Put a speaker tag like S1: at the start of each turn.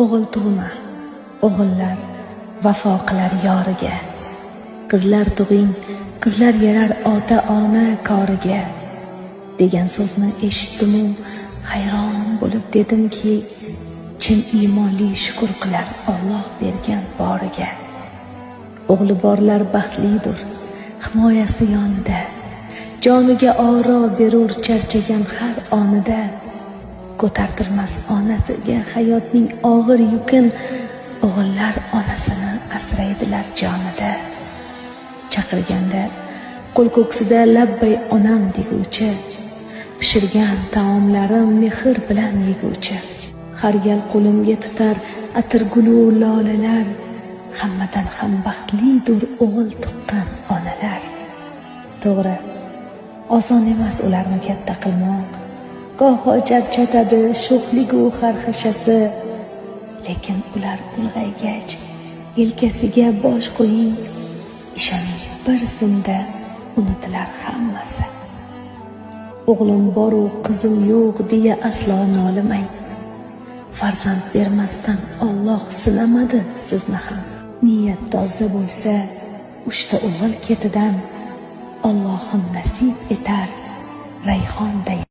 S1: O'g'il tug'ma, o'g'illar vafo qilar yoriga. Qizlar tug'ing, qizlar yarar ota-ona koriga, degan so'zni eshitdim-u hayron bo'lib dedimki, chin iymonli shukr qilar Alloh bergan boriga. O'g'li borlar baxtlidir, himoyasi yonida, joniga oro berur charchagan har onida. Ko'tartirmas onasiga hayotning og'ir yukin, o'g'illar onasini asraydilar jonida. Chaqirganda qo'l ko'ksida labbay onam deguvchi, pishirgan taomlarim mehr bilan yeguvchi. Har gal qo'limga tutar atirgulu lolalar, hammadan ham baxtlidur o'g'il tuqqan onalar. To'g'ri, oson emas ularni katta qilmoq, goho charchatadi sho'xligu xarxashasi, lekin ular ulg'aygach yelkasiga bosh qo'ying, ishoning bir zumda unutilar hammasi. O'g'lim boru qizim yo'q deya aslo nolimang. Farzand bermasdan Alloh sinamadi sizni ham. Niyat toza bo'lsa, 3ta o'g'il ketidan Allohim nasib etar rayhonday.